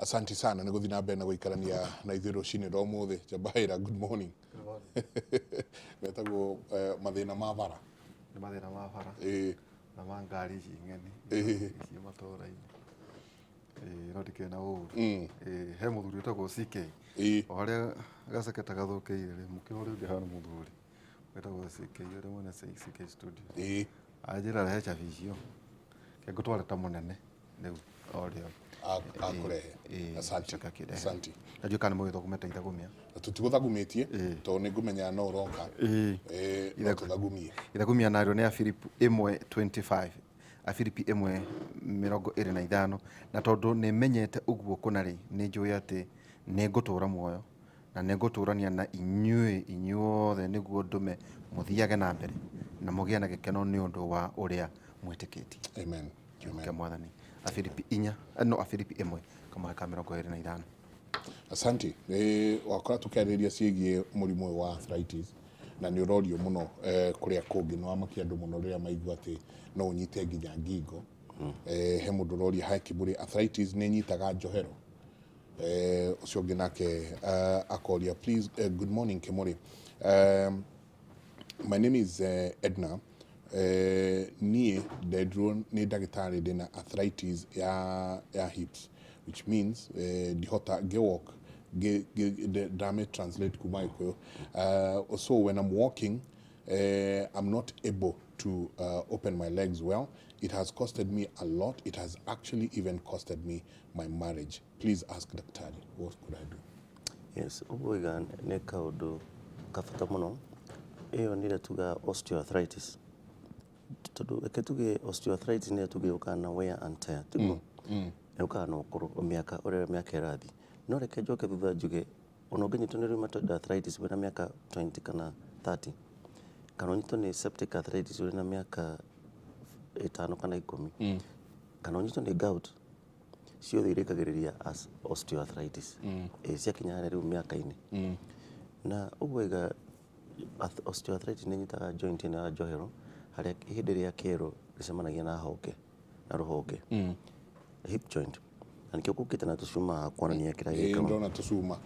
Asanti sana nĩ gũthiĩ na mbere na gũikarania na ithuĩ rũcinĩ rwa ũmũthĩ. Njabaira, good morning. Metagwo mathĩna ma bara. Nĩ mathĩna ma bara na ma ngari ici ng'eni ici matũra-inĩ. Ĩĩ, no ndikĩrĩ na ũru. Ĩĩ, he mũthuri wĩtagwo CK. O harĩa gaceke ta gathũkĩire rĩ, mũkĩra ũrĩa ũngĩ hana mũthuri wĩtagwo CK, ũrĩa mwene CK Studio. Anjĩra rehe cabi icio, reke ngũtware ta mũnene rĩu o rĩo. Akũrehe. Asante. Acoka akĩrehe. Asante. Na ndiũĩ kana nĩ mũgĩthũkũmĩte ithagumia. Na tũtigũthagumĩtie tondũ nĩ ngũmenya no ũroka. No tũthagumie. Ithagumia narĩo nĩ Afilipi 1:25. Afilipi 1:25. Na tondũ nĩ menyete ũguo kũna rĩ, nĩ njũĩ atĩ nĩ ngũtũũra muoyo na nĩ ngũtũũrania na inyuĩ inyuothe nĩguo ndũme mũthiage na mbere na mũgĩe na gĩkeno nĩ ũndũ wa ũrĩa mwĩtĩkĩtie. Amen. Kiugo kĩa Mwathani. Afilipi inya, no Afilipi 1:25. Asante. Nĩ wakora tũkĩarĩrĩria ciĩgiĩ mũrimũ ũyũ wa arthritis na nĩ ũrorio mũno kũrĩa kũngĩ, nĩ wamakia andũ mũno rĩrĩa maigua atĩ no ũnyite nginya ngingo. He mũndũ ũroria hi Kiburi, arthritis nĩ ĩnyitaga njohero? Ũcio ũngĩ nake akoria please, good morning Kimuri. My name is Edna. Niĩ ndendirwo nĩ ndagĩtarĩ ndĩna arthritis ya hips, which means ndihota ngĩ walk ndame translate kuma Gĩkũyũ. So when I'm walking, I'm not able to open my legs well. It has costed me a lot. It has actually even costed me my marriage. Please ask daktari, what could I do? Yes, ũguo iga nĩ kaũndũ kabata mũno. Ĩyo nĩ ĩrĩa tugaga osteoarthritis. Tondũ reke tuge osteoarthritis nĩ ĩrĩa tuge yũkaga na wear and tear, tiguo? Yũkaga na ũkũrũ, mĩaka, ũrĩa mĩaka ĩrathiĩ. No reke njoke thutha njuge, ona ũngĩnyitwo nĩ rheumatoid arthritis wĩna mĩaka 20 kana 30, kana ũnyitwo nĩ septic arthritis wĩna mĩaka 5 kana 10, kana ũnyitwo nĩ gout, ciothe irĩkagĩrĩria as osteoarthritis. Ĩ ciakinya harĩa rĩu mĩaka-inĩ. Na ũguo iga osteoarthritis nĩ ĩnyitaga joint ĩno ya njohero harĩa ihĩndĩ rĩa kĩero rĩcemanagia na honge na rũhonge. Hip joint. Na nĩkĩo gũkĩte na tũcuma kuonania kĩrĩa gĩkaga. Ndona tũcuma.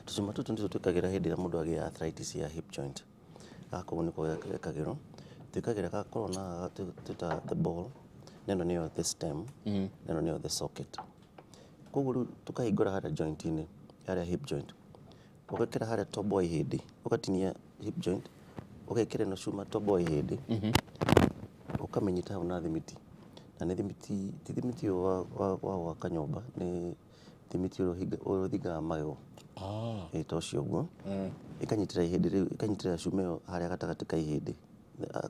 Tũcuma tũtũ nĩtwo twĩkagĩra hĩndĩ ĩrĩa mũndũ agĩa arthritis ya hip joint. Gaka ũguo nĩko gekagĩrwo. Twĩkagĩra gakoragwo na twĩtaga the ball, na ĩno nĩyo the stem, na ĩno nĩyo the socket. Koguo rĩu tũkahingũra harĩa joint-inĩ, harĩa hip joint. Ũgekĩra harĩa tombo wa ihĩndĩ, ũgatinia hip joint, ũgekĩra ĩno cuma tombo wa ihĩndĩ, ũkamĩnyita hau na thimiti. Na nĩ thimiti, ti thimiti ũyũ wa gwaka nyũmba, nĩ thimiti ũrĩa ũthingaga magego. Ĩĩ ta ũcio ũguo. Ĩkanyitĩrĩra ihĩndĩ rĩu, ĩkanyitĩrĩra cuma ĩyo harĩa gatagatĩ ka ihĩndĩ,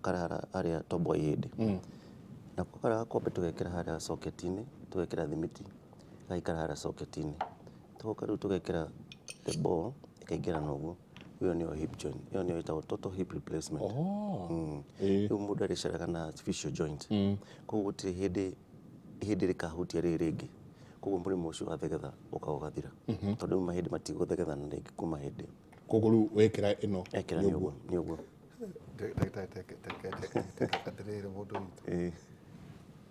karĩa harĩa tombo wa ihĩndĩ. Nako karĩa gakombe tũgekĩra harĩa socket-inĩ, tũgekĩra thimiti, gagaikara harĩa socket-inĩ. Tũgoka rĩu tũgekĩra the ball, ĩkaingĩra na ũguo. Ĩyo nĩyo hip joint, ĩyo nĩyo ĩtagwo total hip replacement. Rĩu mũndũ arĩceraga na artificial joint. Koguo gũtirĩ hĩndĩ ihĩndĩ rĩkahutia rĩrĩ rĩngĩ. Koguo mũrimũ ũcio wa thegetha ũka ũgathira. Tondũ rĩu mahĩndĩ matigũthegethana rĩngĩ kuma hĩndĩ ĩyo. Koguo rĩu wekĩra ĩno Ekĩra nĩ ũguo, nĩ ũguo. Ndagĩtarĩ teke atĩrĩrĩ mũndũ witũ.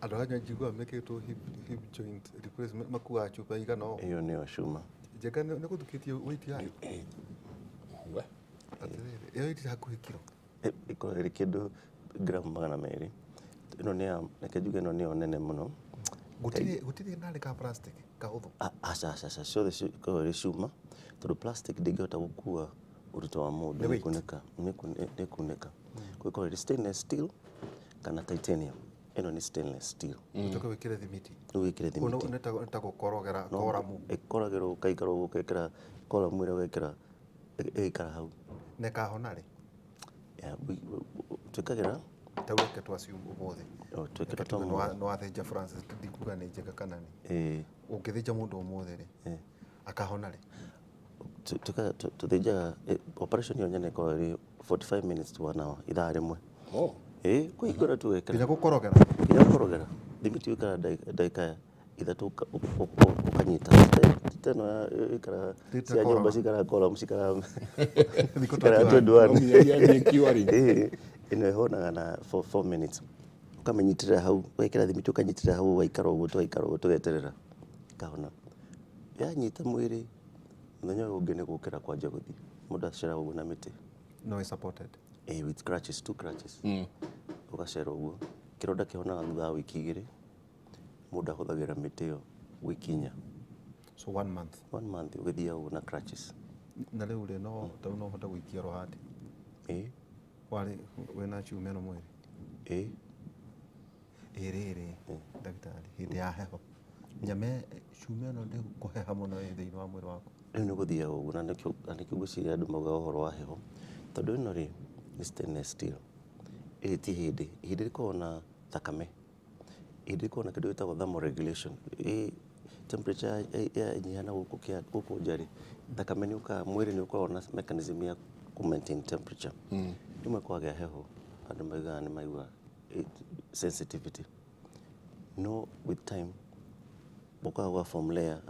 Andũ aya njiguaga mekĩtwo hip joint replacement makuaga cuba igana ũũ. Ĩyo nĩyo cuma. Njega nĩ gũthukĩtie weight yayo. We. Atĩrĩrĩ, ĩyo ĩtirĩ hakuhĩ kiro. Ĩkoragwo ĩrĩ kĩndũ gramu 200. Ĩno nĩ ya, reke njuge ĩno nĩyo nene mũno. Gũtirĩ narĩ ka plastic kahũthũ. Aca aca aca, ciothe cikoragwo irĩ cuma tondũ plastic ndĩngĩhota gũkua ũritũ wa mũndũ, Nĩ weight. nĩ kunĩka. Koguo ĩkoragwo ĩrĩ stainless steel kana titanium. Ĩno nĩ stainless steel. Ũcoke wĩkĩre thimiti. Rĩu wĩkĩre thimiti. Nĩ ta gũkorogera koramu. Ĩkoragĩrwo ũgaikara ũguo ũgekĩra koramu ĩrĩa ũgekĩra ĩgaikara hau. Na ĩkahona rĩ? Twĩkagĩra Ta rĩu reke tũ assume ũmũthĩ. Twĩkĩra Reke ta tuge ũmũthĩ. nĩ wathĩnja Francis, ndikuga nĩ njega kana nĩ. Ũngĩthĩnja mũndũ ũmũthĩ rĩ, akahona rĩ? Tũthĩnjaga operation ĩyo nyene ĩkoragwo ĩrĩ 45 minutes to 1 hour, ithaa rĩmwe. Ĩĩ, kũhingũra tu wekĩra. Nginya gũkorogera? Nginya gũkorogera. Thimiti ũikaraga ndagĩka 3 ũkanyita. Ti ta ĩno ĩikaraga cia nyũmba cikaraga column cikaraga 21. Ĩĩ, ĩno ĩhonaga na 4 minutes. Ũkamĩnyitĩrĩra hau, ũgekĩra thimiti ũkanyitĩrĩra hau ũgaikara ũguo tũgaikara ũguo tũgeterera ĩkahona. Yanyita mwĩrĩ, mũthenya ũyũ ũngĩ nĩ gũkĩra kwanja gũthiĩ. Mũndũ aceraga ũguo na mĩtĩ. No is supported. With crutches, two crutches. Ũgacera ũguo. Kĩronda kĩhonaga thutha wa wiki 2. Mũndũ ahũthagĩra mĩtĩ ĩyo wiki 4. So 1 month. 1 month ũgĩthiaga ũguo na crutches. Na rĩu rĩ, no ta no ũhote gũikia rũhati. Warĩ wĩna cuma ĩno mwĩrĩ. Ĩ rĩrĩ, ndagĩtarĩ, hĩndĩ ya heho. Nyame cuma ĩno ndĩkũheha mũno ĩ thĩinĩ wa mwĩrĩ waku. Rĩu nĩ gũthiaga ũguo, na nĩkĩo ngwĩciria andũ maugaga ũhoro wa heho. Tondũ ĩno rĩ, nĩ stainless steel. Ĩrĩ ti hĩndĩ. Hĩndĩ ĩkoragwo na thakame. Hĩndĩ ĩkoragwo na kĩndũ gĩtagwo thermoregulation. Ĩ temperature ya nyiha na gũkũ kĩa gũkũ nja rĩ, thakame nĩ ũkaga, mwĩrĩ nĩ ũkoragwo na mechanism ya kũ maintain temperature. Rĩmwe kwagĩa heho, andũ maugaga nĩ maigua sensitivity. No with time, ũkaga gwa form layer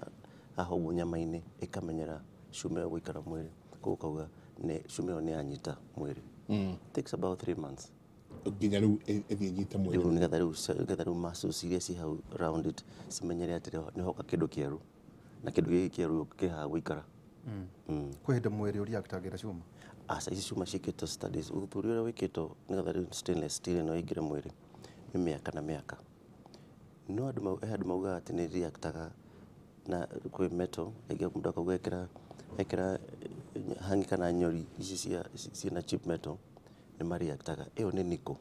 haha ũguo nyama-inĩ ĩkamenyera cuma ĩyo gũikara mwĩrĩ. Koguo ũkauga nĩ cuma ĩyo nĩ yanyita mwĩrĩ. Takes about 3 months. Nginya rĩu ĩthiĩ ĩnyite mwĩrĩ. Rĩu nĩgetha rĩu nĩgetha rĩu muscles iria ci hau round it cimenyere atĩ nĩ hoka kĩndũ kĩerũ. Na kĩndũ gĩkĩ kĩerũ kĩ haha gũikara. Kwĩ hĩndĩ mwĩrĩ ũreactagĩra cuma? Aca, ici cuma ciĩkĩtwo studies. Ũthuthuria ũrĩa wĩkĩtwo nĩgetha rĩu stainless steel ĩno ĩingĩre mwĩrĩ nĩ mĩaka na mĩaka. No he andũ maugaga atĩ nĩ reactaga na kwĩ metal, rĩngĩ mũndũ akauga ekĩra hangi kana nyori ici ciĩna cheap metal nĩ mareactaga. Ĩyo nĩ nickel.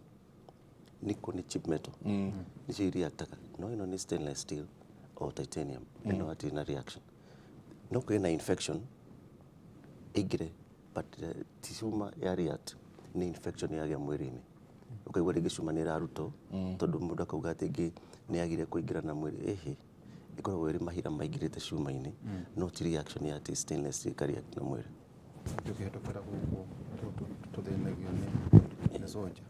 Nickel nĩ cheap metal. Nĩcio ireactaga. No ĩno nĩ stainless steel or titanium. Ĩno hatirĩ na reaction. No kwĩ na infection ĩingĩre, but ti cuma ya react, nĩ infection yagĩa mwĩrĩ-inĩ. Ũkaigua rĩngĩ cuma nĩ ĩrarutwo, tondũ mũndũ akauga atĩ ĩngĩ nĩ yagire kũingĩra na mwĩrĩ. Ĩhĩ, ĩkoragwo ĩrĩ mahira maingĩrĩte cuma-inĩ, no ti reaction ya atĩ stainless steel ĩka react na mwĩrĩ. Tũkĩhĩtũkĩra gũkũ tũthĩnagio nĩ soja.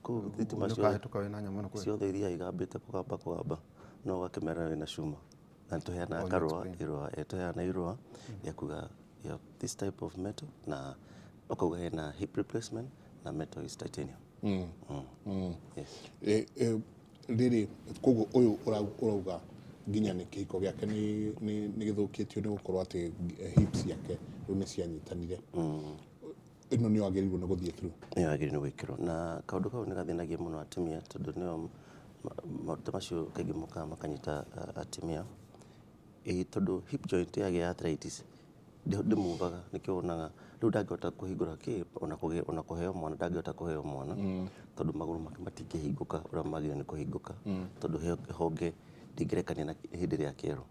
Kũu thitima Nĩ ũkahĩtũka wĩna nyamũ ĩno kwĩ? ciothe ithiaga igambĩte kũgamba kũgamba, no ũgakĩmera wĩna cuma. Na nĩ tũheanaga Oh, you karũa, explain. irũa, tũheanaga irũa rĩa kuga you have this type of metal, na ũkauga hena hip replacement na metal is titanium. Yes. Rĩrĩ, koguo ũyũ ũrauga nginya nĩ kĩhiko gĩake nĩ gĩthũkĩtio nĩ gũkorwo atĩ hips ciake rĩu nĩ cianyitanire. Ĩno nĩyo agĩrĩirwo nĩ gũthiĩ through. Nĩyo agĩrĩirwo nĩ gwĩkĩrwo. Na kaũndũ kau nĩ gathĩnagia mũno atumia tondũ nĩo maũndũ macio kaingĩ mokaga makanyita atumia. Tondũ hip joint yagĩa arthritis ndĩmuvaga, nĩkĩo wonaga rĩu ndangĩhota kũhingũra kĩ, ona kũheo mwana ndangĩhota kũheo mwana, tondũ magũrũ make matingĩhingũka ũrĩa magĩrĩirwo nĩ kũhingũka, tondũ honge ndĩngĩrekania na hĩndĩ ĩrĩa kĩerũ.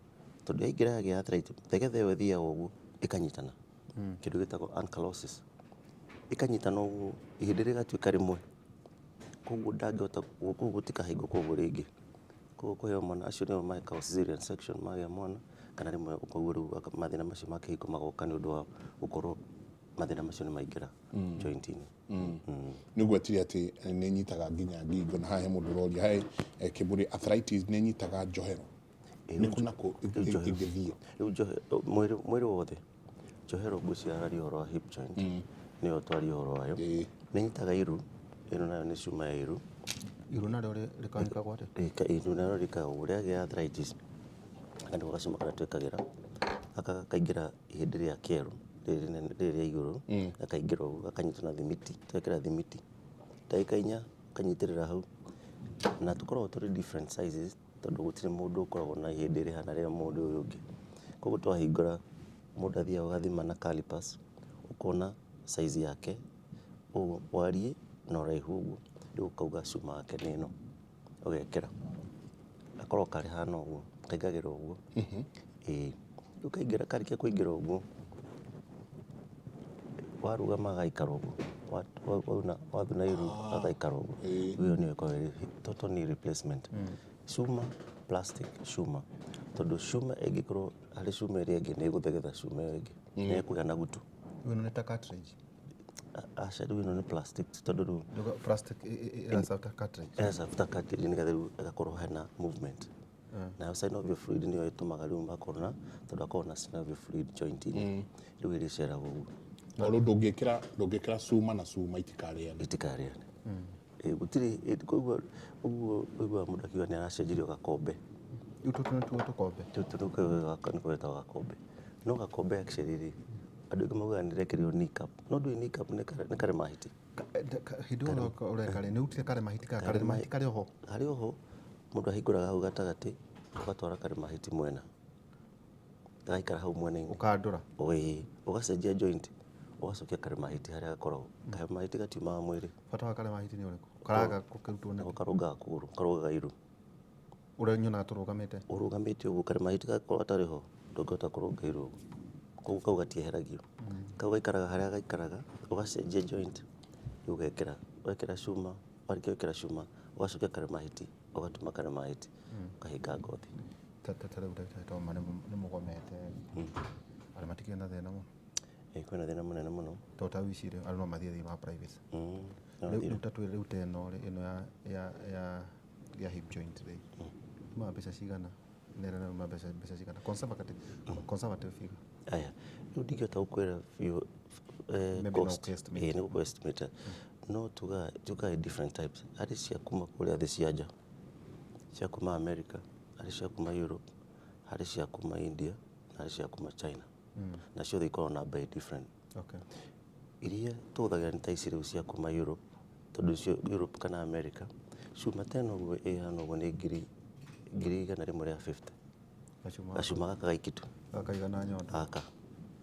Tondũ yaingĩra yagĩa arthritis, thegetha ĩyo ĩthiaga ũguo ĩkanyitana, kĩndũ gĩtagwo ankylosis. Ĩkanyitana ũguo, ihĩndĩ rĩgatuĩka rĩmwe. Koguo ndangĩhota, koguo gũtikahingũka ũguo rĩngĩ. Koguo kũheo mwana, acio nĩo mekaga cesarean section magĩa mwana, kana rĩmwe ũkaigua rĩu mathĩna macio ma kĩhiko magoka nĩ ũndũ wa gũkorwo mathĩna macio nĩ maingĩra joint-inĩ. Nĩ ũgwetire atĩ nĩ ĩnyitaga nginya ngingo, na haha he mũndũ ũroria, he Kĩburi, arthritis nĩ ĩnyitaga njohero. Nĩ kũ na kũ ĩngĩthiĩ? Rĩu njohero, mwĩrĩ wothe. Njohero ngwĩciria araria ũhoro wa hip joint. Nĩyo twaria ũhoro wayo. Nĩ ĩnyitaga iru, ĩno nayo nĩ cuma ya iru. Iru narĩo rĩkanyitagwo atĩa? Iru narĩo rĩkaga ũguo, rĩagĩa arthritis, aka nĩko gacuma karĩa twĩkagĩra, gaka gakaingĩra ihĩndĩ rĩa kĩero, rĩrĩ rĩnene, rĩrĩ rĩa igũrũ, gakaingĩra ũguo, gakanyitwo na thimiti, tũgekĩra thimiti. Ndagĩka 4, ũkanyitĩrĩra hau. Na tũkoragwo tũrĩ different sizes, tondũ gũtirĩ mũndũ ũkoragwo na ihĩndĩ rĩhana rĩa mũndũ ũyũ ũngĩ. Koguo twahingũra, mũndũ athiaga ũgathima na calipers, ũkona size yake, ũguo wariĩ na ũraihu ũguo, rĩu ũkauga cuma yake nĩ ĩno, ũgekĩra. Gakoragwo karĩ hana ũguo, kaingagĩra ũguo. Ĩĩ. Rĩu kaingĩra, karĩkia kũingĩra ũguo, warũgama gagaikara ũguo, wathuna iru gagaikara ũguo. Rĩu ĩyo nĩyo ĩkoragwo ĩrĩ total knee replacement. Cuma, plastic, cuma. Tondũ cuma ĩngĩkorwo harĩ cuma ĩrĩa ĩngĩ nĩ ĩgũthegetha cuma ĩyo ĩngĩ. Nĩ ĩkũgĩa na gutu. Rĩu ĩno nĩ ta cartridge. Aca, rĩu ĩno nĩ plastic, tondũ rĩu Ndauga plastic ĩraserve ta cartridge. Ĩraserve ta cartridge nĩgetha rĩu ĩgakorwo hena movement. Nayo synovial fluid nĩyo ĩtũmaga rĩu makorwo na, tondũ akorwo na synovial fluid joint-inĩ. Rĩu ĩrĩceraga ũguo. No rĩu ndũngĩkĩra cuma na cuma itikarĩane. Itikarĩane. Gũtirĩ, koguo ũguo ũiguaga mũndũ akiuga nĩ aracenjerio gakombe. Rĩu tũtũ nĩtuo tũkombe. Tũtũ nĩkuo gwĩtagwo gakombe. No gakombe actually rĩ, andũ aingĩ maugaga nĩrekĩrirwo kneecap. No ndũĩ kneecap nĩ karema hiti. Hĩndĩ ĩyo ũreka rĩ, nĩ ũrutire karema hiti kana karema hiti karĩ oho? Harĩ oho, mũndũ ahingũraga hau gatagatĩ, ũgatwara karema hiti mwena. Gagaikara hau mwena-inĩ. Ũkandũra? Ĩĩ, ũgacenjia joint, ũgacokia karema hiti harĩa gakoragwo. Karema hiti gatiumaga mwĩrĩ. Bata wa karema hiti nĩ ũrĩkũ? Karaga gũkĩrutwo nĩkĩ? Nako karũngaga kũgũrũ, karũngaga iru. Ũrĩa nyonaga tũrũgamĩte? Ũrũgamĩte ũguo, karema hiti gakorwo gatarĩ ho, ndũngĩhota kũrũnga iru ũguo. Koguo kau gatieheragio. Kau gaikaraga harĩa gaikaraga, ũgacenjia joint, rĩu ũgekĩra, wekĩra cuma, warĩkia gwĩkĩra cuma, ũgacokia karema hiti, ũgatuma karema hiti, ũkahinga ngothi. Ta rĩu ndagĩtarĩ Toma nĩ mũgomete, arĩa matikĩrĩ na thĩna mũno? Ĩĩ kwĩna thĩna mũnene mũno. Tondũ ta ici rĩ, andũ no mathiĩ thĩinĩ wa private. Rĩu ta twĩre rĩu ta ĩno rĩ, ĩno ya hip joint rĩ, yumaga mbeca cigana? Na ĩno yuma mbeca cigana? Conservative, conservative figure. Aya, rĩu ndingĩhota gũkwĩra biũ Maybe no cost. estimate. Ĩĩ nĩ gũkũ estimate. No tugaga different types. Harĩ cia kuma kũrĩa thĩ cia nja, cia kuma America, harĩ cia kuma Europe, harĩ cia kuma India, na harĩ cia kuma China. Na ciothe ikoragwo na bei different. Iria tũhũthagĩra nĩ ta ici rĩu cia kuma Europe, tondũ cio Europe kana America, cuma ta ĩno ũguo ĩhana ũguo nĩ 150,000. Gacuma Gacuma gaka gaiki tu. Gaka kaigana nyondo. Gaka.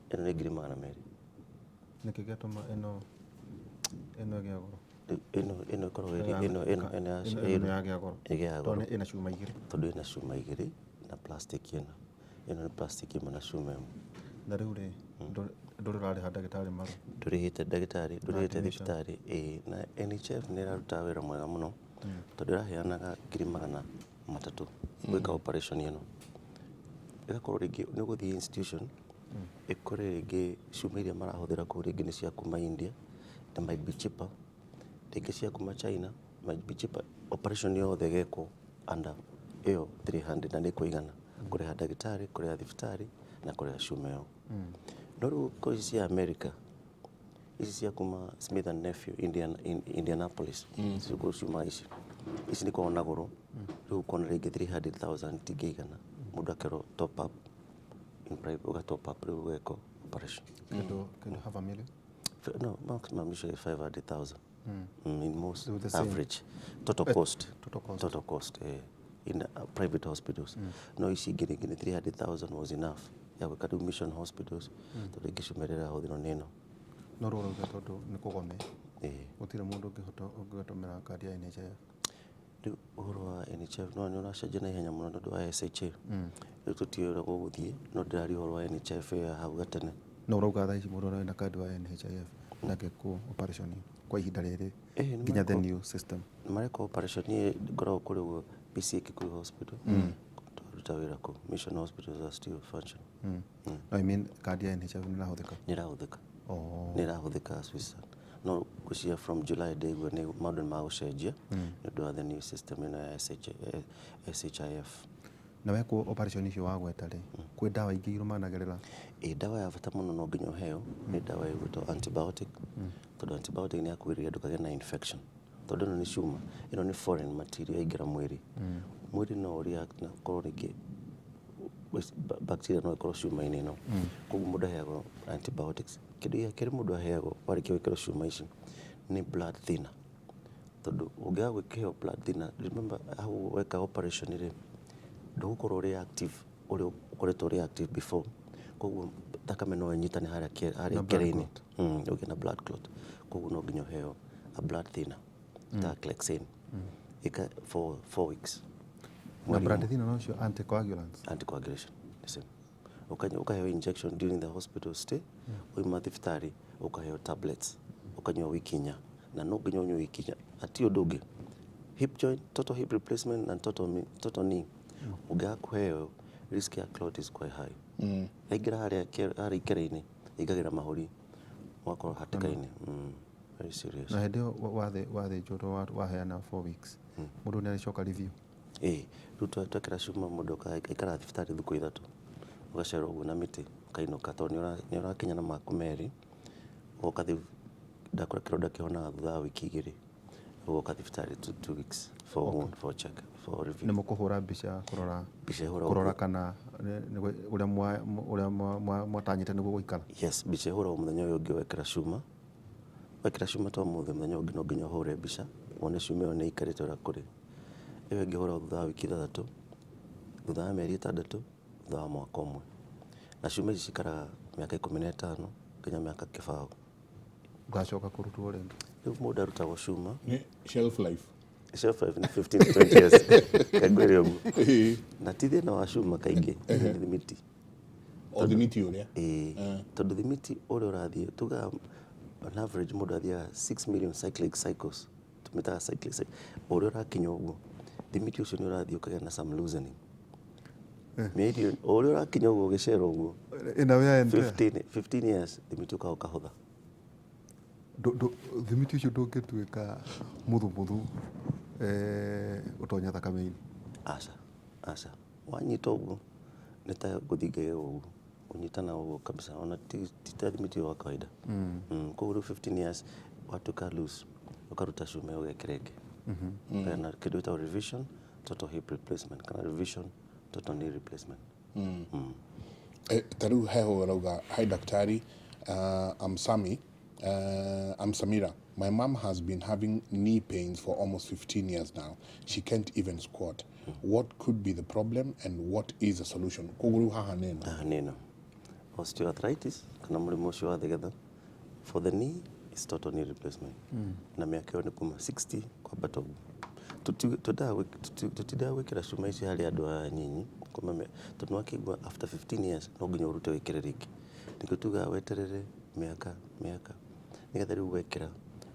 Ĩno nĩ 200,000. Nĩkĩ gĩatũma ĩno ĩgĩe goro? Ĩno ĩkoragwo ĩrĩ ĩno ĩno ĩno ya Ĩno yagĩa goro. Ĩgĩaga goro. Tondũ ĩna cuma igĩrĩ. Tondũ ĩna cuma igĩrĩ na plastic ĩno. Ĩno nĩ plastic ĩmwe na cuma ĩmwe. Na rĩu rĩ, ndũrĩ ũrarĩha ndagĩtarĩ marũ? Ndũrĩhĩte ndagĩtarĩ, ndũrĩhĩte thibitarĩ, ĩĩ. Na NHIF nĩ ĩraruta wĩra mwega mũno, tondũ ĩraheanaga 300,000 gwĩka operation ĩno. Ĩgakorwo rĩngĩ nĩ ũgũthiĩ institution, ĩkore rĩngĩ cuma iria marahũthĩra kũu rĩngĩ nĩ cia kuma India, they might be cheaper. Rĩngĩ cia kuma China might be cheaper. Operation yothe ĩgekwo under ĩyo 300 na nĩ ĩkũigana kũrĩha ndagĩtarĩ, kũrĩha thibitarĩ na kũrĩha cuma ĩyo. No rĩu kwa ici cia America, ici cia kuma Smith and Nephew Indianapolis, ciũkũ cuma ici. Ici nĩ ikoragwo na goro, rĩu ũkona rĩngĩ 300,000 itingĩigana, mũndũ akerwo top up in private, ũga top up rĩu ũgekwo operation. Kĩndũ half a million? No, maximum usually 500,000. In most So the same. average. Total cost. Total cost. Total cost, in private hospitals. No ici ingĩ rĩngĩ nĩ 300,000 was enough ya gwĩka rĩu mission hospitals, tondũ rĩngĩ cuma ĩrĩa ĩrahũthĩrwo nĩ ĩno. No rĩu ũrauga tondũ nĩ kũgome. Ĩĩ. Gũtirĩ mũndũ ũngĩhota ũngĩtũmĩra kandi ya NHIF. Rĩu ũhoro wa NHIF no nĩ ũracenjia na ihenya mũno nĩ ũndũ wa SHA. Rĩu tũtiũĩ ũrĩa gũgũthiĩ, no ndĩraria ũhoro wa NHIF ĩyo ya hau gatene. No ũrauga thaa ici mũndũ ũrĩa wĩna kandi wa NHIF ndangĩkwo operation kwa ihinda rĩrĩ Ĩĩ, nĩ nginya the marekwo. new system. Nĩ marekwo operation. Niĩ ngoragwo kũrĩa ũguo PCA Kikuyu Hospital. Tũraruta wĩra kũu. Mission hospitals are still functioning. No, I mean kandi ya NHIF nĩ ĩrahũthĩka? Nĩ ĩrahũthĩka. Oh. Nĩ ĩrahũthĩka as we stand. No ngwĩciria from July ndaigua nĩ maũndũ nĩ magũcenjia nĩ ũndũ wa the new system ĩno ya SHIF. Na wekwo operation icio wagweta rĩ, kwĩ ndawa ingĩ irũmanagĩrĩra? Ĩĩ, ndawa ya bata mũno no nginya ũheo nĩ ndawa ĩgwĩtwo antibiotic, tondũ antibiotic nĩ ya kũgirĩrĩria ndũkagĩe na infection. Tondũ ĩno nĩ cuma, ĩno nĩ foreign material yaingĩra mwĩrĩ. Mwĩrĩ no react na ũkorwo rĩngĩ bacteria no ĩkorwo cuma-inĩ ĩno. Koguo mũndũ aheagwo antibiotics. Kĩndũ gĩa kerĩ mũndũ aheagwo warĩkia gwĩkĩrwo cuma ici nĩ blood thinner. Tondũ ũngĩaga gwĩkĩrwo blood thinner, remember hau weka operation rĩ, ndũgũkorwo ũrĩ active ũrĩa ũkoretwo ũrĩ active before. Koguo thakame no ĩnyitane harĩa harĩa Na blood ikere-inĩ. clot. Ũgĩe na blood clot. Koguo no nginya ũheo a blood thinner ta Clexane. Ĩka for 4 weeks. Na blood thinner no cio anticoagulants? Anticoagulation, the same. Ũkaheo injection during the hospital stay, wauma thibitarĩ ũkaheo tablets, ũkanyua wiki inya. Na no nginya ũnyue wiki inya. Hatirĩ ũndũ ũngĩ. Hip joint, total hip replacement and total knee. Ũngĩaga kũheo, risk ya clot is quite high. Yaingĩra harĩa ikere-inĩ, ĩingagĩra mahũri, ũgakorwo hatĩka-inĩ. Very serious. Na hĩndĩ ĩyo wathĩnjwo waheana 4 weeks, mũndũ nĩ arĩcoka review? Ĩĩ, rĩu twekĩra cuma mũndũ aikaraga thibitarĩ thikũ ithatũ. Ũgacerwo ũguo na mĩtĩ, ũkainũka tondũ nĩ ũrakinya na maku merĩ. Ũgoka rĩu ndakora kĩronda kĩhonaga thutha wa wiki igĩrĩ. Ũgoka thibitarĩ 2 weeks for wound, for check, for review. Nĩ mũkũhũra mbica kũrora? Mbica ĩhũragwo. Kũrora kana ũrĩa ũrĩa mwatanyĩte nĩguo gũikara. Yes, mbica ĩhũragwo mũthenya ũyũ ũngĩ wekĩra cuma. Wekĩra cuma ta ũmũthĩ, mũthenya ũngĩ no nginya ũhũre mbica wone cuma ĩyo nĩ ĩikarĩte ũrĩa kũrĩ. Ĩyo ĩngĩ ĩhũragwo thutha wa wiki 6, thutha wa mĩeri 6, thutha wa mwaka ũmwe. Na cuma ici cikaraga mĩaka 15 nginya mĩaka 20. Ũgacoka kũrutwo rĩngĩ? Rĩu mũndũ arutagwo cuma. Nĩ shelf life. Shelf life nĩ 15 to 20 years, kaingĩ ũguo. Na ti thĩna wa cuma kaingĩ, nĩ thimiti. O thimiti ũrĩa. Ĩĩ, tondũ thimiti ũrĩa ũrathiĩ, tugaga on average mũndũ athiaga 6 million cyclic cycles, tũmĩtaga cyclic cycle. O ũrĩa ũrakinya ũguo, thimiti ũcio nĩ ũrathiĩ ũkagĩa na some loosening mĩeri o ũrĩa ũrakinya ũguo, ũgĩcera ũguo. Ĩna wear and tear. 15 years thimiti ũkaga ũkahũtha. Thimiti ũcio ndũngĩtuĩka mũthumuthu ũtonye thakame-inĩ? Aca, aca, wanyita ũguo nĩ ta gũthinga ũguo, ũnyitana ũguo kabisa, ona ti ta thimiti wa kawaida. Koguo rĩu 15 years watuĩka loose, ũkaruta cuma ĩyo, ũgekĩra ĩngĩ. Ũkagĩa kĩndũ gĩtagwo revision total hip replacement kana revision total knee replacement. Ta rĩu heho ũrauga, "Hi daktari, I'm Sami, I'm Samira. My mom has been having knee pains for almost 15 years now. She can't even squat. What could be the problem and what is the solution?" Koguo rĩu haha nĩ ĩno. Haha nĩ ĩno osteoarthritis kana mũrimũ ũcio wa thegetha. For the knee is total knee replacement, na mĩaka ĩyo nĩ kuma 60 kwambata ũguo. Tũtindaga gwĩkĩra cuma ici harĩ andũ aya anyinyi kuma tondũ wakĩigua after 15 years no nginya ũrute wĩkĩre rĩngĩ. Nĩkĩo tugaga weterere mĩaka nĩgetha rĩu wekĩra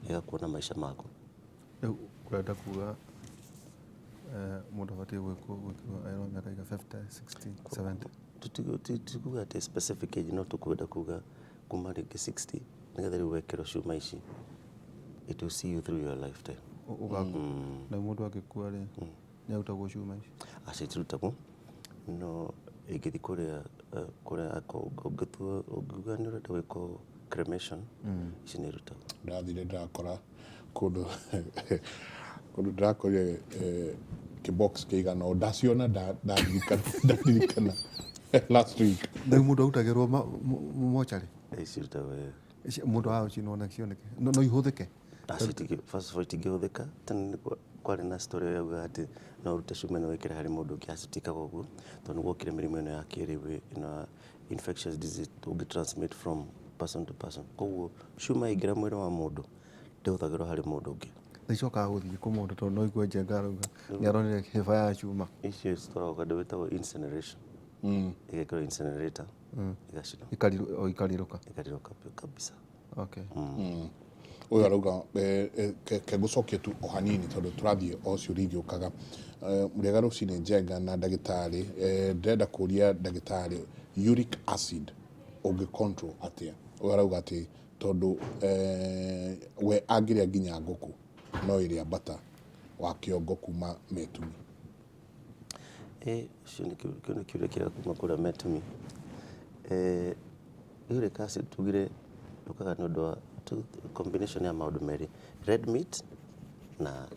ĩgakuona maica maku. Rĩu ũrenda kuga mũndũ abatiĩ gwĩkwo erwo mĩaka iga 50, 60, 70? Tikuga atĩ specific age, no tũkwenda kuga kuma rĩngĩ 60, nĩgetha rĩu wekĩrwo cuma ici, it will see you through your lifetime. Na mũndũ angĩkua rĩ, nĩ arutagwo cuma ici? Acio itirutagwo, no ingĩthiĩ kũrĩa kũrĩa ũngĩtua ũngiuga nĩ ũrenda gwĩkwo cremation, ici nĩ irutagwo. Ndathire ndakora kũndũ ndĩrakorire kĩbox kĩigana ũũ, ndaciona ndaririkana last week. Rĩu mũndũ arutagĩrwo mocarĩ? Ici irutagwo, ĩĩ. Mũndũ agũcinwo nacio nĩkĩ? No ihũthĩke? Acio first of all itingĩhũthĩka. Tene nĩ kwarĩ na story yaugaga atĩ no ũrute cuma ĩno wĩkĩre harĩ mũndũ ũngĩ. Acio tikaga ũguo, tondũ nĩ guokire mĩrimũ ĩno ya kĩrĩu, ĩno ya infectious disease ũngĩ transmit from person to person. Koguo cuma yaingĩra mwĩrĩ wa mũndũ, ndĩhũthagĩrwo harĩ mũndũ ũngĩ. Na icokaga gũthiĩ kũ mũndũ? Tondũ no igue Njenga arauga nĩ aronire hĩba ya cuma. Icio citwaragwo kĩndũ gĩtagwo incineration, ĩgekĩrwo incinerator, ĩgacinwo. O ikarirũka? Ĩkarirũka biũ kabisa. Okay. Ũyũ arauga ke ngũcokia tu o hanini tondũ tũrathiĩ o ciũria igĩũkaga. Mũrĩega rũcinĩ Njenga na ndagĩtarĩ. Ndĩrenda kũria ndagĩtarĩ, uric acid ũngĩ control atĩa? Ũyũ arauga atĩ tondũ we angĩrĩa nginya ngũkũ no ĩrĩa mbata wa kĩongo kuma Metumi. Ĩ ũcio nĩ kĩu nĩ kĩũria kĩega kuma kũrĩa Metumi. Uric acid tugire yũkaga nĩ ũndũ wa combination ya maũndũ merĩ, red meat na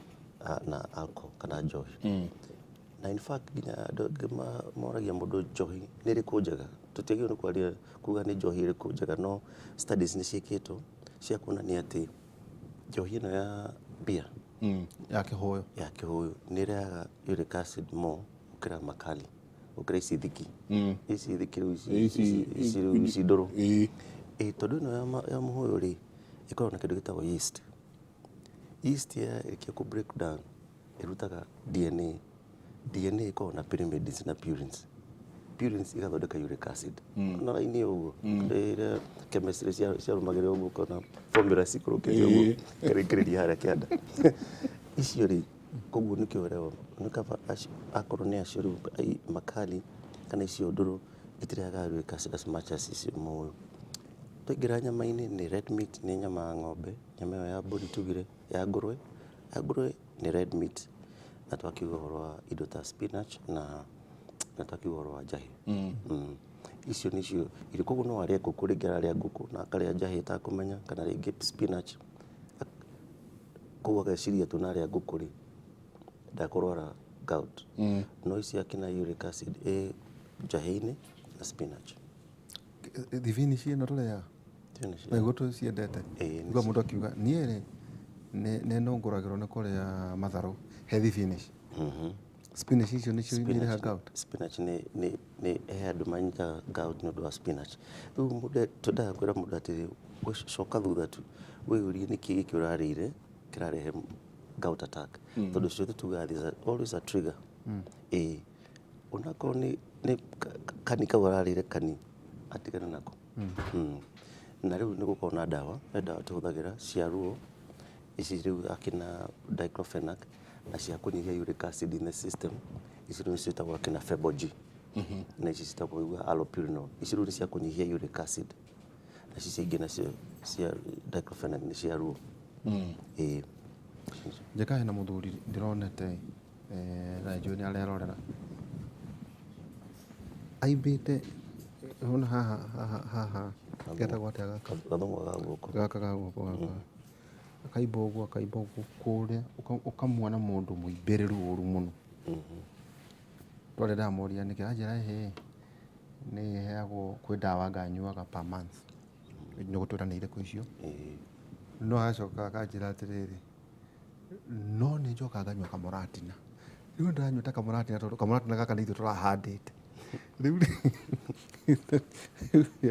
alcohol kana njohi. Na in fact nginya andũ angĩ moragia mũndũ, njohi nĩ ĩrĩkũ njega? Tũtiagĩrĩirwo nĩ kwaria kuga nĩ njohi ĩrĩkũ njega, no studies nĩ ciĩkĩtwo cia kuonania atĩ njohi ĩno ya beer, Ya kĩhũyũ. Ya kĩhũyũ, nĩ ĩrehaga uric acid more gũkĩra makali, gũkĩra ici thiki, ici thiki rĩu, ici ici rĩu ici ndũrũ. Ĩ tondũ ĩno ya mũhũyũ rĩ, ĩkoragwo na kĩndũ gĩtagwo yeast. Yeast yarĩkia kũ break down ĩrutaga DNA. DNA ĩkoragwo na pyrimidines na purines. Purines igathondeka uric acid na raini ũguo ĩrĩa chemistry ciarũmagĩrĩra ũguo, ũkona formula cikũrũkĩte ũguo ĩkarĩkĩrĩria harĩa kĩanda icio rĩ. Koguo nĩkĩo ũrerwo nĩ kaba akorwo nĩ acio rĩu makali kana icio ndũrũ itirehaga uric acid as much as icio mũũĩ. Twaingĩra nyama-inĩ, nĩ red meat, nĩ nyama ya ng'ombe, nyama ĩyo ya mbũri, tugire ya ngũrwe, ya ngũrwe nĩ red meat, na twakiuga ũhoro wa indo ta spinach na twakiuga ũhoro wa njahĩ. Icio nĩcio irio. Koguo no arĩe ngũkũ rĩngĩ, ararĩa ngũkũ na akarĩa njahĩ ĩtakũmenya, kana rĩngĩ spinach. Koguo ageciria tu narĩa ngũkũ rĩ, ndakũrwara gout. No ici akina uric acid ĩ njahĩ-inĩ na spinach. Thibinici ĩno tũrĩaga Spinach, na nĩguo tũciendete. Ĩĩ, Igua mũndũ akiuga niĩ rĩ nĩ nũngũragĩrwo nĩ kũrĩa matharũ he thibinici. Spinach icio nĩcio irehaga gout. Spinach nĩ he andũ manyitaga gout nĩ ũndũ wa spinach. Rĩu mũndũ twendaga kwĩra mũndũ atĩrĩ, coka thutha tu wĩyũrie nĩkĩ gĩkĩ ũrarĩire kĩrarehe gout attack, tondũ ciothe tugaga there's always a trigger. Ĩĩ, onakorwo nĩ kani kau ararĩire kani atigane nako. Na rĩu nĩ gũkorwo na ndawa, he ndawa tũhũthagĩra cia ruo ici rĩu akina diclofenac, na cia kũnyihia uric acid in the system, ici rĩu ciĩtagwo akina Febo-G, na ici ciĩtagwo igua allopurinol. Ici rĩu nĩ cia kũnyihia uric acid, na ici ingĩ nacio cia diclofenac nĩ cia ruo. Ĩĩ. Njeka hena mũthuri ndĩronete na njũĩ nĩ arerorera aimbĩte ona haha haha haha getagwo atĩa gaka? Gathũng'wa ga guoko. Gaka ga guoko gaka akaimba ũguo, akaimba ũguo kũrĩa, ũkamuona mũndũ mũimbĩrĩru ũru mũno. Twarĩ ndamũria nĩkĩ, anjĩra ĩhĩ nĩ heagwo kwĩ ndawa nganyuaga per month, nĩ gũtwĩra nĩ irĩkũ icio. No agacoka akanjĩra atĩrĩrĩ, no nĩ njokaga nganyua kamũratina. Rĩu ndĩranyua ta kamũratina tondũ kamũratina gaka nĩ ithuĩ tũrahandĩte. Rĩu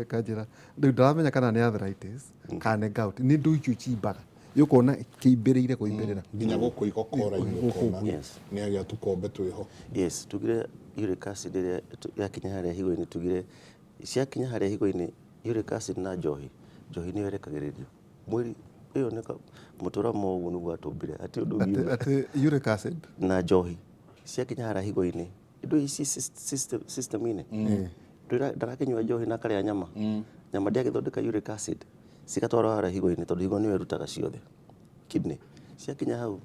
akanjĩra rĩu ndaramenya kana nĩ arthritis kana nĩ gout, nĩ ndũ icio cimbaga ũkona kĩimbĩrĩire kũimbĩrĩra. Nginya gũkũ igokora-inĩ Gũkũ ũkona ũguo. Yes. nĩ agĩa tũkombe twĩho. Yes, tugire uric acid ĩrĩa yakinya harĩa higo-inĩ, tugire ciakinya harĩa higo-inĩ uric acid na njohi, njohi nĩyo ĩrekagĩrĩrio mwĩrĩ ĩyo nĩ mũtũra ũguo nĩguo atũmbire atĩ ũndũ atĩ ũngiuga. Atĩ uric acid Na njohi ciakinya harĩa higo-inĩ, indo ici system-inĩ. Ndarakĩnyua njohi na akarĩa nyama, nyama ndĩagĩthondeka uric acid, cigatwarwo harĩa higo-inĩ tondũ higo nĩyo ĩrutaga ciothe, kidney. Ciakinya hau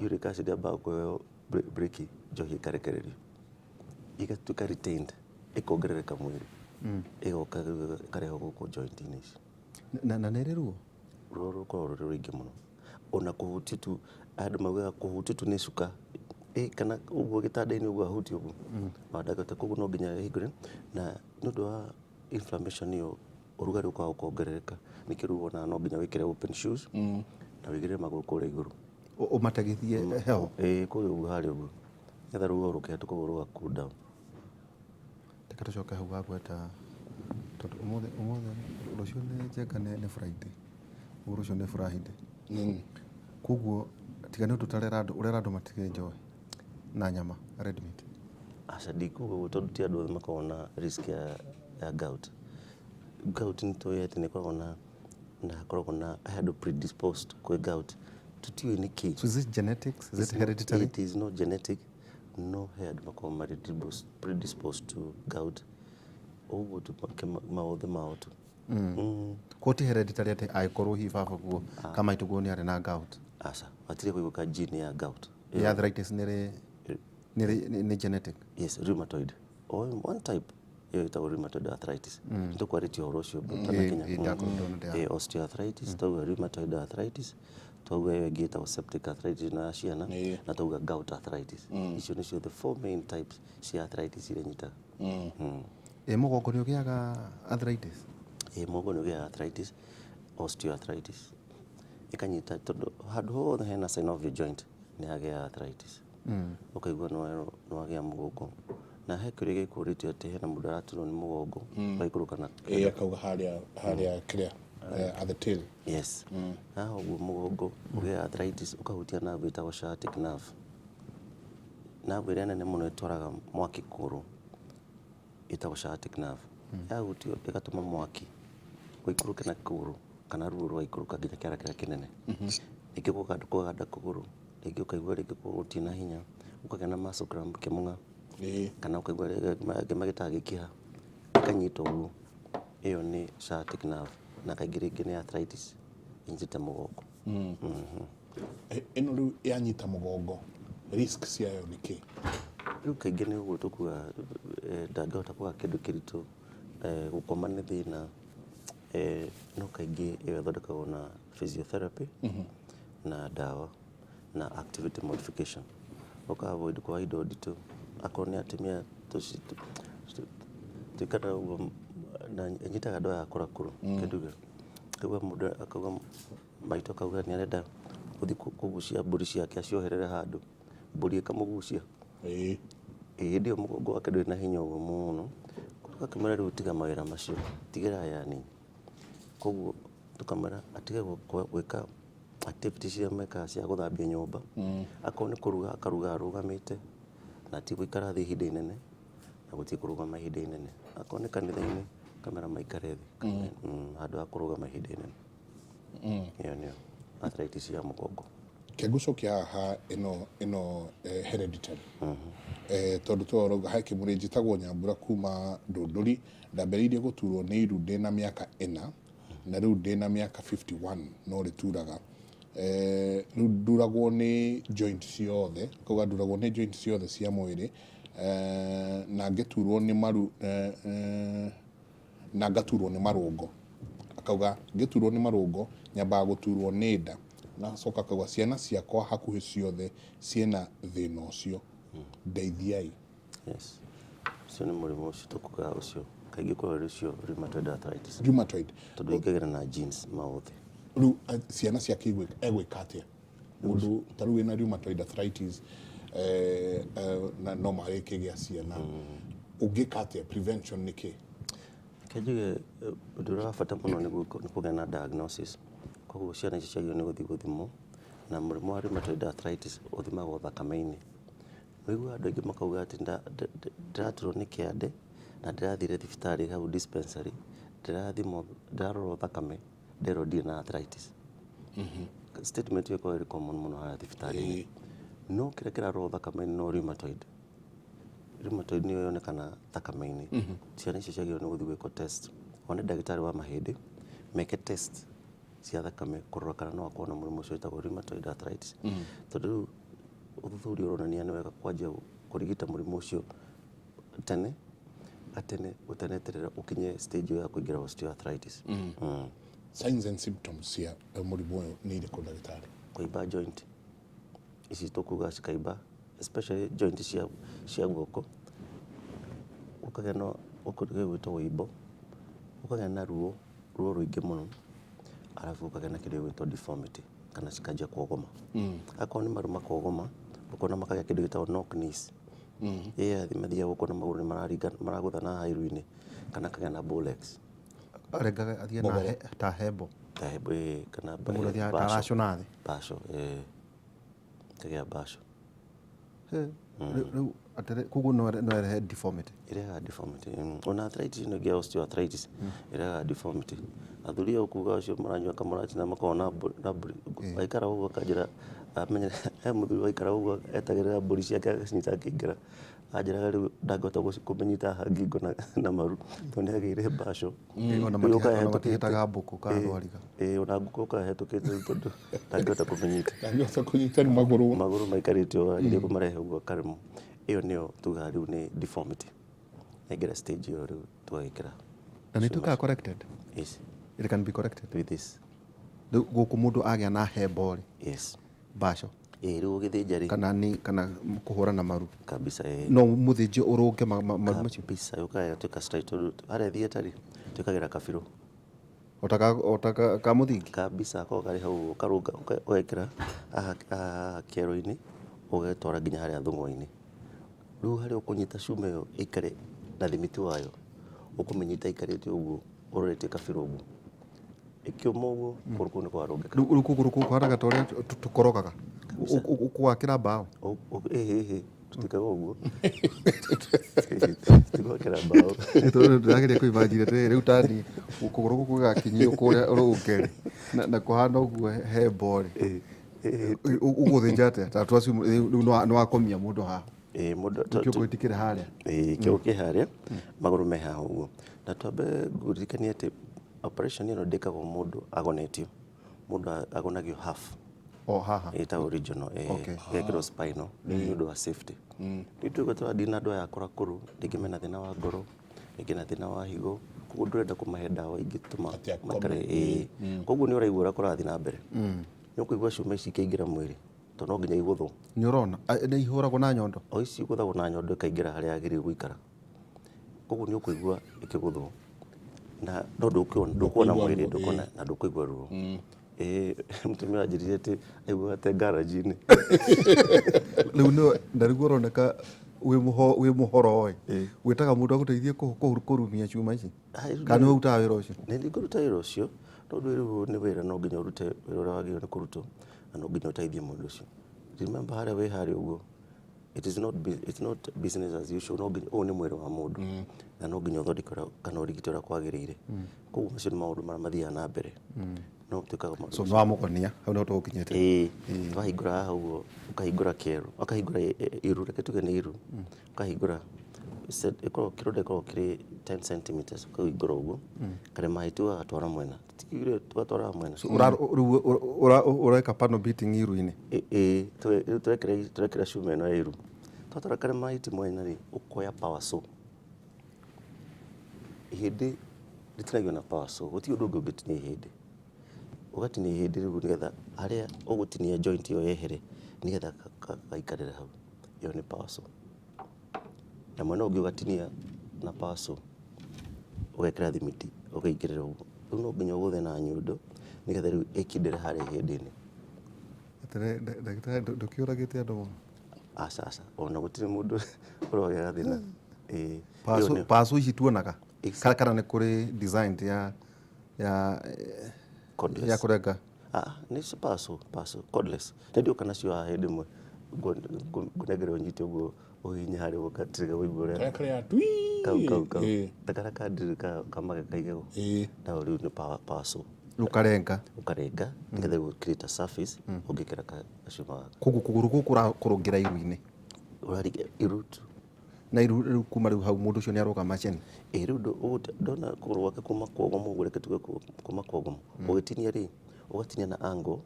uric acid yambaga kũheo breki, njohi ĩkarekererio, ĩgatuĩka retained, ĩkongerereka mwĩrĩ, ĩgoka rĩu ĩkarehwo gũkũ joint-inĩ ici. Na nĩ ĩrĩ ruo. Ruo rũkoragwo rũrĩ rũingĩ mũno, ona kũhutia tu, andũ maugaga kũhutia tu nĩ cuka. Ĩ kana ũguo gĩtanda-inĩ ũguo ahutia ũguo ona ndangĩhota, koguo no nginya ehingũre, na nĩ ũndũ wa inflammation ĩyo ũrugarĩ ũkaga ũkongerereka, nĩkĩo rĩu wonaga no nginya wĩkĩre open shoes na wĩigĩrĩre magũrũ kũrĩa igũrũ. Ũmategithie heho. Ĩĩ, kũrĩa ũguo harĩa ũguo, nĩgetha ruo rũkĩhetũka ũguo rũga cool down. Reke tũcoke hau wagweta, tondũ ũmũthĩ rũciũ nĩ njenga nĩ Friday, ũguo rũciũ nĩ Friday, koguo tiga nĩ ũndũ ũtarera andũ, ũrera andũ matige njohi na nyama red meat? Aca, ndikuga ũguo tondũ ti andũ othe makoragwo na risk ya gout. Gout nĩ tũĩ atĩ nĩ ĩkoragwo na hakoragwo na he andũ predisposed kwĩ gout, tũtiũĩ nĩkĩ. So is it genetics? Is it It's not- hereditary? It is not genetic, no he andũ makoragwo marĩ predisposed to gout ũguo tu maũthĩ mao tu. Koguo ti hereditary atĩ angĩkorwo hihi baba guo kama maitũ guo nĩ arĩ na gout? Aca, hatirĩ kũiguĩka gene ya gout. Ya arthritis nĩ genetic? Yes, rheumatoid, one type ĩyo ĩtagwo rheumatoid arthritis, nĩ tũkwarĩtie ũhoro ũcio ũtanakinya. Ndakorwo ndona Osteoarthritis twauga, rheumatoid arthritis twauga, ĩyo ĩngĩ ĩtagwo septic arthritis na ya ciana, na twauga gout arthritis. Icio nĩcio the four main types cia arthritis iria nyitaga. Ĩ mũgongo nĩ ũgĩaga arthritis? Ĩ, mũgongo nĩ ũgĩaga arthritis, osteoarthritis ĩkanyita, tondũ handũ hothe hena synovial joint nĩ hagĩaga arthritis. Ũkaigua nĩ wagĩa mũgongo, na he kĩũria gĩkũrĩtio atĩ hena mũndũ araturwo nĩ mũgongo ũgaikũrũka na Ĩĩ, akauga harĩa kĩrĩa at the tail. Yes, haha ũguo mũgongo ũgĩa arthritis, ũkahutia nerve ĩtagwo sciatic nerve, nerve ĩrĩa nene mũno ĩtwaraga mwaki kũgũrũ ĩtagwo sciatic nerve. Yahutio ĩgatũma mwaki ũikũrũke na kũgũrũ kana ruo rũgaikũrũka nginya kĩara kĩrĩa kĩnene, rĩngĩ kũganda kũgũrũ, rĩngĩ ũkaigua rĩngĩ kũgũrũ gũtirĩ na hinya, ũkagĩa na muscle cramp, kĩmũng'a, kana ũkaigua rĩngĩ angĩ magĩtaga gĩkiha ĩkanyita ũguo. Ĩyo nĩ sciatic nerve, na kaingĩ rĩngĩ nĩ arthritis ĩnyitĩte mũgongo. Ĩno rĩu yanyita mũgongo, risk ciayo nĩ kĩ? Rĩu kaingĩ nĩ ũguo tũkuga, ndangĩhota kuoya kĩndũ kĩritũ, gũkoma nĩ thĩna, no kaingĩ ĩyo ĩthondekagwo na physiotherapy. Na ndawa na activity modification, ũka avoid kuoya indo nditũ. Akorwo nĩ atumia tũikaraga ũguo na nyitaga andũ aya akũrakũrũ kĩnduge akauga mũndũ akauga maitũ akauga nĩ arenda gũthiĩ kũgucia mbũri ciake acioherere handũ, mbũri ĩkamũgucia. Ĩĩ, hĩndĩ ĩyo mũgongo wake ndũrĩ na hinya ũguo mũno. Tũgakĩmwĩra rĩu tiga mawĩra macio, tigĩra aya anini. Koguo tũkamwĩra atige gwĩka activities iria mekaga cia gũthambia nyũmba. Akorwo nĩ kũruga akaruga arũgamĩte na ti gũikara thĩ ihinda inene na gũtirĩ kũrũgama ihinda inene. Akorwo nĩ kanitha-inĩ ũkamera maikare thĩ handũ ha kũrũgama ihinda inene. Ĩyo nĩyo arthritis ya mũgongo. Ke ngũcokia haha ĩno ĩno hereditary tondũ twarauga he kĩmũrĩ. Njĩtagwo Nyambura kuma Ndũndũri, ndambĩrĩirie gũturwo nĩ iru ndĩna mĩaka 4 na rĩu ndĩna mĩaka 51 no rĩturaga. Rĩu nduragwo nĩ joint ciothe, kauga nduragwo nĩ joint ciothe cia mwĩrĩ na ngĩturwo nĩ maru na ngaturwo nĩ marũngo. Akauga ngĩturwo nĩ marũngo nyambaga gũturwo nĩ nda, na acoka akauga ciana ciakwa hakuhĩ ciothe ciĩna thĩna ũcio, ndeithiai. Yes, ũcio nĩ mũrimũ ũcio tũkugaga, ũcio kaingĩ ũkoragwo ũrĩ ũcio rheumatoid arthritis. Rheumatoid. Tondũ ĩingagĩra na genes maũthĩ. Rĩu ciana ciake egwĩka atĩa mũndũ ta rĩu wĩna rheumatoid arthritis na no marĩkĩgĩa ciana, ũngĩka atĩa? Prevention nĩ kĩ? Reke njuge ũndũ ũrĩa wa bata mũno nĩ kũgĩa na diagnosis. Koguo ciana ici ciagĩrĩirwo nĩ gũthiĩ gũthimwo, na mũrimũ wa rheumatoid arthritis ũthimagwo thakame-inĩ. Ũiguaga andũ aingĩ makauga atĩ ndĩraturwo nĩ kĩande na ndĩrathire thibitarĩ hau dispensary, ndĩrathimwo, ndĩrarorwo thakame, nderwo ndirĩ na arthritis. Statement ĩyo ĩkoragwo ĩrĩ common mũno harĩa thibitarĩ-inĩ. No kĩrĩa kĩrarorwo thakame-inĩ no rheumatoid. Rheumatoid nĩyo yonekana thakame-inĩ. Ciana icio ciagĩrĩirwo nĩ gũthiĩ gwĩkwo test, one ndagĩtarĩ wa mahĩndĩ, meke test cia thakame kũrora kana no akorwo na mũrimũ ũcio wĩtagwo rheumatoid arthritis. Tondũ rĩu ũthuthuria ũronania nĩ wega kwanjia kũrigita mũrimũ ũcio tene gatene ũtaneterera ũkinye stage ĩyo ya kũingĩra osteoarthritis. Signs and symptoms cia mũrimũ ũyũ nĩ irĩkũ, ndagĩtarĩ? Kũimba joint ici tũkuga cikaimba, especially joint cia guoko, ũkagĩa na gwĩtwo wũimbo, ũkagĩa na ruo, ruo rũingĩ mũno, arabu ũkagĩa na kĩndũ gĩgwĩtwo deformity kana cikanjia kuogoma. Akorwo nĩ maru makogoma, ũkona makagĩa kĩndũ gĩtagwo knock knees. Ĩĩ, mathiaga ũkona magũrũ nĩ mararinga, maragũthana haha iru-inĩ, kana akagĩa na bow legs. Arengaga athiĩ na ta hembo. Ta hembo, ĩĩ, kana Mũndũ athiaga ta aracũna thĩ. Baco, ĩĩ, kagĩa baco. Rĩu atĩrĩ, koguo no ĩrehe deformity? Ĩrehaga deformity. Ona arthritis ĩno ĩngĩ ya osteoarthritis ĩrehaga deformity. Athuri aya ũkuga acio maranyua kamũratina makoragwo na mbũri, aikara ũguo akanjĩra amenye he mũthuri waikara ũguo etagĩrĩra mbũri ciake agacinyita akĩingĩra, anjĩraga rĩu ndangĩhota kũmĩnyita haha ngingo na maru tondũ nĩ agĩire mbaco. Ona Rĩu ũkaga ona hetũkĩte. Matihĩtaga mbũkũ kana thwariga. Ĩĩ, ona ngũkũ ũkaga hetũkĩte tondũ ndangĩhota kũmĩnyita. Ndangĩhota kũnyita nĩ magũrũ. Magũrũ maikarĩte ũũ, arageria kũmarehe ũguo akaremwo. Ĩyo nĩyo tugaga rĩu nĩ deformity. Yaingĩra stage ĩyo rĩu tũgagĩkĩra. Na nĩ ituĩkaga corrected? Yes. It can be corrected? With this. Rĩu gũkũ mũndũ agĩa na hembo rĩ, mbaco. Ĩĩ, rĩu ũgĩthĩnja rĩ. Kana nĩ kana kũhũra na maru. Kabisa, ĩĩ. No mũthĩnjie ũrũnge maru macio? Kabisa, yũkaga ĩgatuĩka straight tondũ harĩa theatre rĩ, twĩkagĩra kabirũ. O ta ka mũthingi? Kabisa, gakoragwo karĩ hau ũguo, ũkarũnga ũgekĩra haha haha kĩero-inĩ, ũgatwara nginya harĩa thũng'wa-inĩ. Rĩu harĩa ũkũnyita cuma ĩyo ĩikare na thimiti wayo, ũkũmĩnyita ĩikarĩte ũguo ũroretie kabirũ ũguo. Ĩkĩũma ũguo, kũgũrũ kũu nĩ kwarũngĩka. Rĩu kũgũrũ kũu kũhanaga ta ũrĩa tũkorogaga ũgwakĩra mbaũ? Ĩhĩ, tũtikaga ũguo, tũtigwakĩra mbaũ. Ndĩrageria kũ imagine atĩrĩrĩ, rĩu tani kũgũrũ gũkũ gũgakinyio kũrĩa rũnge rĩ, na kũhana ũguo hembo rĩ, ũgũthĩnja atĩa? Ta tũ assume rĩu nĩ wakomia mũndũ haha. Ĩĩ, mũndũ Kĩongo gĩtikĩrĩ harĩa. Ĩĩ, kĩongo kĩ harĩa, magũrũ me haha ũguo. Na twambe ngũririkanie atĩ operation ĩno ndĩkagwo mũndũ agonetio, mũndũ agonagio half. O haha. Ĩtagwo regional, ĩgekĩrwo spinal nĩ ũndũ wa safety. Rĩu tuge tũradeal na andũ aya akũrakũrũ, rĩngĩ mena thĩna wa ngoro, rĩngĩ na thĩna wa higo, koguo ndũrenda kũmahe ndawa ingĩtũma Atĩ akome. maikare, ĩĩ. Koguo nĩ ũraigua ũrĩa kũrathiĩ na mbere. Nĩ ũkũigua cuma ici ikĩingĩra mwĩrĩ, tondũ no nginya igũthwo. Nĩ ũrona nĩ ihũragwo na nyondo? O ici igũthagwo na nyondo ikaingĩra harĩa yagĩrĩire gũikara. Koguo nĩ ũkũigua ĩkĩgũthwo na no ndũkuona Ndũkũigua mwĩrĩ, ruo, ndũkuona na ndũkũigua ruo. Ĩĩ, mũtumia anjĩrire atĩ aiguaga te garage-inĩ. Rĩu nĩ na rĩu ũroneka wĩ mũhoro ĩ, wĩtaga mũndũ agũteithie kũrumia cuma ici, kana nĩwe ũrutaga wĩra ũcio? Nĩ ngũruta wĩra ũcio, tondũ rĩu nĩ wĩra, no nginya ũrute wĩra ũrĩa wagĩrĩirwo nĩ kũrutwo, na no nginya ũteithie mũndũ ũcio. Remember harĩa wĩ harĩa ũguo, it is not, it's not business as usual. No nginya, ũyũ nĩ mwĩrĩ wa mũndũ, na no nginya ũthondeke ũrĩa kana ũrigite ũrĩa kwagĩrĩire. Koguo macio nĩ maũndũ marĩa mathiaga na mbere. No twĩkaga maũndũ. So nĩ wamũhonia hau nĩho tũgũkinyĩte? Ĩĩ, twahingũra haha ũguo, ũkahingũra kĩero, ũkahingũra iru, reke tuge nĩ iru, ũkahingũra ĩkoragwo kĩronda gĩkoragwo kĩrĩ 10 centimeters, ũkahingũra ũguo, karema tugagatwara mwena, tũtikĩũĩ tũgatwaraga mwena. So rĩu ũreka panel beating iru-inĩ? Ĩĩ, rĩu tũrekĩra cuma ĩno ya iru, twatwara karema mwena rĩ, ũkoya power saw. Ihĩndĩ rĩtinagio na power saw, gũtirĩ ũndũ ũngĩ ũngĩtinia ihĩndĩ. Ũgatinia ihĩndĩ rĩu nĩgetha harĩa ũgũtinia joint ĩyo yehere, nĩgetha gaikarĩre hau. Ĩyo nĩ power saw. Na mwena ũngĩ ũgatinia na power saw, ũgekĩra thimiti, ũkaingĩrĩra ũguo. Rĩu no nginya ũgũthe na nyundo nĩgetha rĩu ĩkindĩre harĩa ihĩndĩ-inĩ. Atĩrĩ ndagĩtarĩ, ndũkĩũragĩte andũ mũno? Aca, aca, ona gũtirĩ mũndũ ũrogĩa gathĩna. Ĩĩ. Pacu ici tuonaga kana nĩ kũrĩ design ya Cordless. Ya kũrenga? Ah, nĩ pacu, pacu, cordless. Nĩ ndĩũka nacio haha hĩndĩ ĩmwe, ngũnengere ũnyite ũguo, ũhihinye harĩa ũguo gatirĩ ũigue ũrĩa Karĩa karĩa twi. Kau kau kau ta karĩa ka drill ka kaigagwo. Nao rĩu nĩ power saw. Rĩu ũkarenga. Ũkarenga nĩgetha rĩu create a surface ũngĩkĩra gacuma gaka. Koguo kũgũrũ gũkũ ũrakũrũngĩra iru-inĩ? Ũraringa iru tu. Na iru rĩu kuma rĩu hau mũndũ ũcio nĩ arũgama cheni? Ĩĩ, rĩu ndona kũgũrũ gwake kuma kuogomu ũguo, reke tuge kuma kuogomu. Ũgĩtinia rĩ, ũgatinia na angle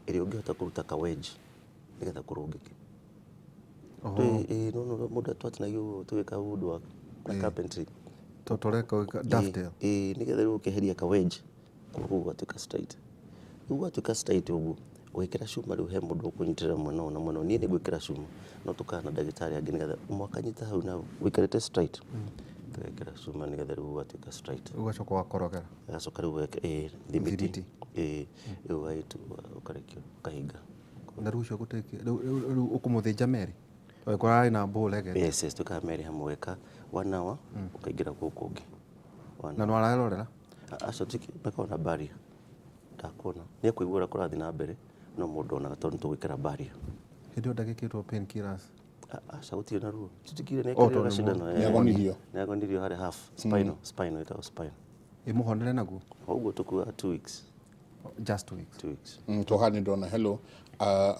ĩrĩa ũngĩhota kũruta ka wedge nĩgetha kũrũngĩke. Ĩĩ, no mũndũ twatinagia ũguo tũgĩka woodwork na carpentry. Tũreka dovetail. Ĩĩ, nĩgetha rĩu ũkeheria ka wedge, kũgũrũ gũgatuĩka straight. Rĩu gwatuĩka straight ũguo, ũgĩkĩra cuma rĩu he mũndũ ũkũnyitĩrĩra mwena ũyũ na mwena ũyũ. Niĩ nĩ ngwĩkĩra cuma, no tũkaga na ndagĩtarĩ angĩ nĩgetha ũmwe akanyita hau na ũikarĩte straight. Tũgekĩra cuma nĩgetha rĩu ũgatuĩka straight. Ũgacoka ũgakorogera. Ũgacoka rĩu ĩĩ, thimiti. Thimiti. Ĩĩ, rĩu ũkarekia, ũkahinga. Na rĩu ũcio rĩu ũkũmũthĩnja merĩ? Angĩkorwo ararĩ na bow legged. Yes, twĩkaga merĩ hamwe, ũgeka one hour, ũkaingĩra gũkũ ũngĩ. Na no arerorera? Acio makoragwo na barrier. Ndakuona. Nĩ ekũigua ũrĩa kũrathiĩ na mbere, no mũndũ onaga tondũ nĩ tũgwĩkĩra barrier. Hĩndĩ ĩyo ndagĩkĩtwo pain killers? Aca, gũtirĩ na ruo. Tũtikire nĩ Oh, ekĩrirwo tondũ gacindano. Nĩagonirio. Nĩagonirio harĩa half. Spinal, spinal, ĩtagwo spinal. Ĩmũhonere naguo? Ũguo tũkuaga 2 weeks. Just 2 weeks. 2 weeks. Toha nĩ ndona hello,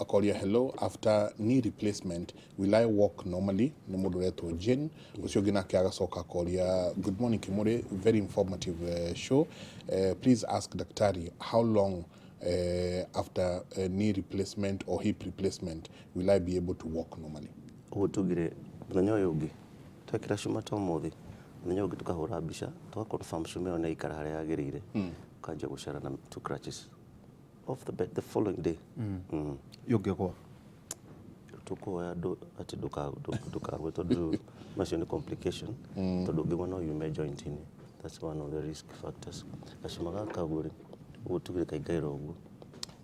akoria hello, after knee replacement will I walk normally? Nĩ mũndũ ũretwo Jane. Ũcio ũngĩ nake agacoka akoria good morning Kimuri, very informative show. Please ask daktari how long after knee replacement or hip replacement will I be able to walk normally? Ũguo tugire mũthenya ũyũ ũngĩ twekĩra cuma ta ũmũthĩ, mũthenya ũyũ ũngĩ tũkahũra mbica, tũga confirm cuma ĩyo nĩ yaikara harĩa yagĩrĩire, ũkanjia gũcera na two crutches off the bed the following day. Ũngĩgwa? Tũkũhoya atĩ ndũkagwe, tondũ rĩu macio nĩ complication, tondũ ũngĩgwa no yume joint-inĩ. That's one of the risk factors. Gacuma gaka ũguo rĩ, ũguo tugire kaingagĩra ũguo,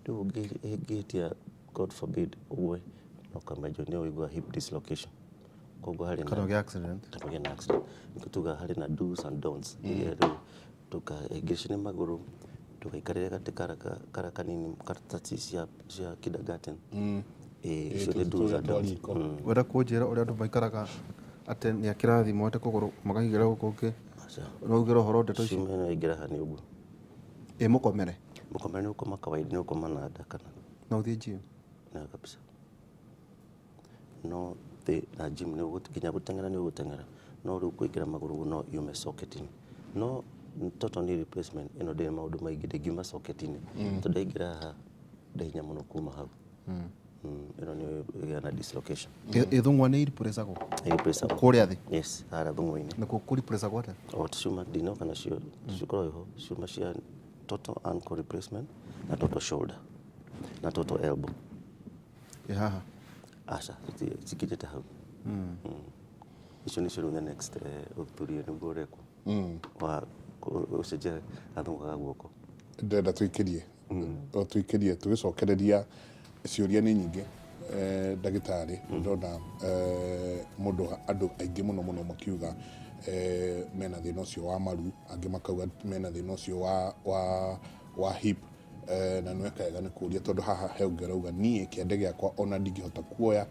rĩu ũngĩhĩtia, God forbid, ũgwe no kame joint, nĩ ũiguaga hip dislocation. Koguo harĩ na Kana ũgĩe accident. Kana ũgĩe na accident. Nĩkĩo tugaga harĩ na do's and don'ts. Iria rĩu ndũkahĩngĩcane magũrũ, ndũgaikarĩre gatĩ kara kanini, karatathi cia kindergarten. Ĩĩ, icio nĩ do's and don'ts. Wenda kũnjĩra ũrĩa andũ maikaraga atĩ nĩ a kĩrathi moete kũgũrũ makaigĩra gũkũ ũngĩ? Aca. No ugĩre ũhoro ndeto icio? Cuma ĩno yaingĩra haha nĩ ũguo. Ĩ mũkomere? Mũkomere nĩ ũkoma kawaida, nĩ ũkoma na nda kana? No ũthiĩ gym? Na kabisa. No thĩ na gym nĩ nginya gũteng'era nĩ ũgũteng'era, no rĩu kũingĩra magũrũ no yume socket-inĩ. No total knee replacement ĩno ndĩrĩ maũndũ maingĩ, ndĩngiuma socket-inĩ, tondũ yaingĩra haha ndĩ hinya mũno kuma hau. Ĩno nĩ ĩgĩa na dislocation. Ĩthũng'wa nĩ iripurecagwo? Iripurecagwo. Kũrĩa thĩ? Yes, harĩa thũng'wa-inĩ. Na kũripurecagwo atĩa? O cuma ndinoka nacio cikoragwo iho, cuma cia total ankle replacement na total shoulder. Na total elbow. Ĩ haha? Aca, cikinyĩte hau. Icio nĩcio rĩu the next ũthuthuria nĩguo ũrekwo wa gũcenjia gathũngũ ga guoko. Ndĩrenda tũikĩrie o tũikĩrie tũgĩcokereria ciũria nĩ nyingĩ, ndagĩtarĩ. Ndona mũndũ, andũ aingĩ mũno mũno makiuga mena thĩna ũcio wa maru, angĩ makauga mena thĩna ũcio wa hip, na nĩ weka wega nĩ kũria, tondũ haha he ũngĩ ũrauga, "Niĩ kĩande gĩakwa ona ndingĩhota kuoya,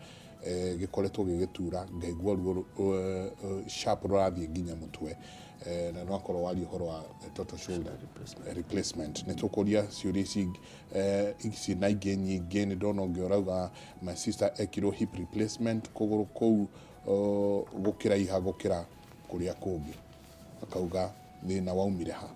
gĩkoretwo gĩgĩtura, ngaigua ruo sharp rũrathiĩ nginya mũtwe." Na no akorwo waria ũhoro wa total shoulder replacement. Nĩ tũkũria ciũria ici na ingĩ nyingĩ. Nĩ ndona ũngĩ ũrauga, "My sister ekirwo hip replacement, kũgũrũ kũu gũkĩraiha gũkĩra kũrĩa kũngĩ." Akauga thĩna waumire ha?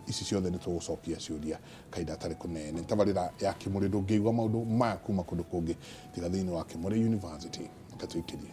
Ici ciothe nĩ tũgũcokia ciũria kahinda gatarĩ kũnene. Tabarĩra ya Kĩmũrĩ, ndũngĩigua maũndũ maya kuma kũndũ kũngĩ tiga thĩinĩ wa Kĩmũrĩ University. Reke tũikĩrie.